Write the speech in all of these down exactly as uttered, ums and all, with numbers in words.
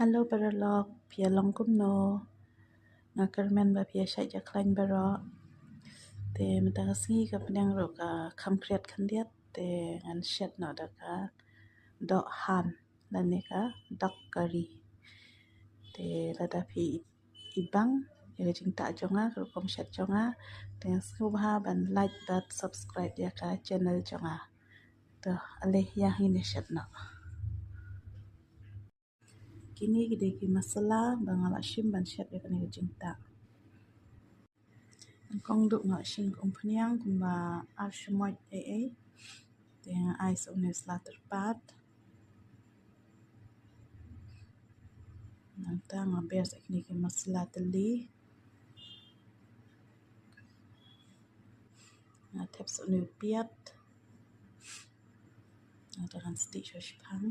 Hello paralok, phi ïa long kumno? Nga kyrmen ba phi ïa shait ïa khlaiñ baroh. Te mynta ka sngi ka pdeng ruh ka kham khriat khyndiat, te ngan shet noh da ka doh han lane ka doh kari. Te lada phi i bang ïa ka jingtah jong nga, ka rukom shet jong nga, te nga sngewbha ban like bad subscribe ïa ka channel jong nga. To, ale ïa ngin ïa shet noh. Kine ki dei ki masala ba nga la shim ban shet ïa kane ka jingtah. Nyngkong duh nga la shim ka umphniang kumba ar shamoit ei ei. Te nga ai sa une u sla tyrpad. Nangta nga ber sa kine ki masala tylli. Nga thep sa une u piat. Nangta ngan sdieh shuwa shiphang.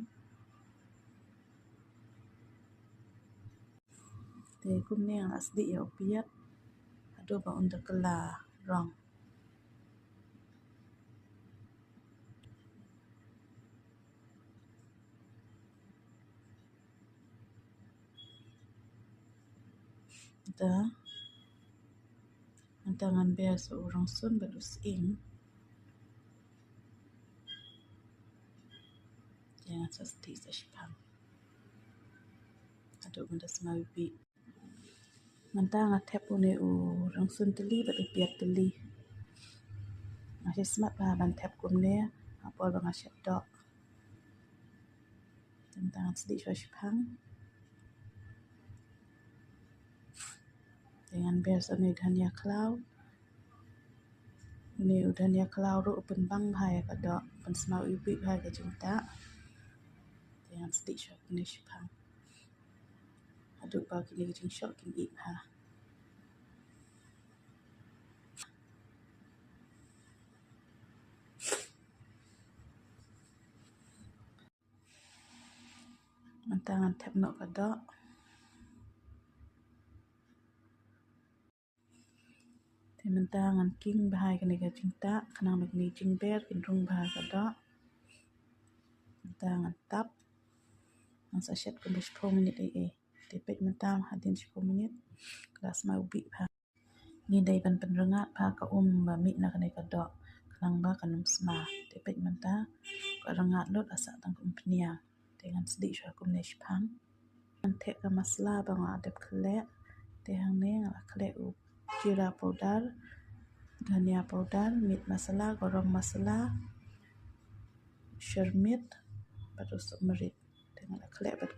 Te kumne nga la sdieh ïa u piat haduh ba un da kylla rong. Da Mynta ngan ber sa u rangsun bad u sying. Te ngan sa sdieh sa shiphang haduh ban da sma u bih. Mynta nga thep une u rangsun tylli bad u piat tylli. Nga shismat bha ban thep kumne ha por ba nga shet doh. Te mynta ngan sdieh shuwa shiphang. Te ngan ber sa une u dhania khlaw. Une u dhania khlaw ruh u pynbang bha ïa ka doh, pynsma u bih bha ïa ka jingtah. Te ngan sdieh shuwa kumne shiphang haduh ba kine ki jingshoh kin ih bha. Mynta ngan thep noh ka doh. Te mynta ngan king bha ïa kane ka jingtah khnang ba kine ki jingber kin rung bha ha ka doh. Mynta ngan tap. Ngan sa shet kumba shiphew minit ei ei. Te peit mynta hadien shiphew minit ka la sma u bih bha. Ngi dei ban pynrngat bha ka um ba mih na kane ka doh khnang ba kan ym sma. Te peit mynta ka rngat lut, la sah tang ka umphniang. Te ngan sdieh shuwa kumne shiphang. Ngan theh ka masala ba nga la dep khleh. Te hangne nga la khleh u jeera powder, dhania powder, meat masala, garam masala, shyrmit bad u sopmarit. Te nga la khleh bad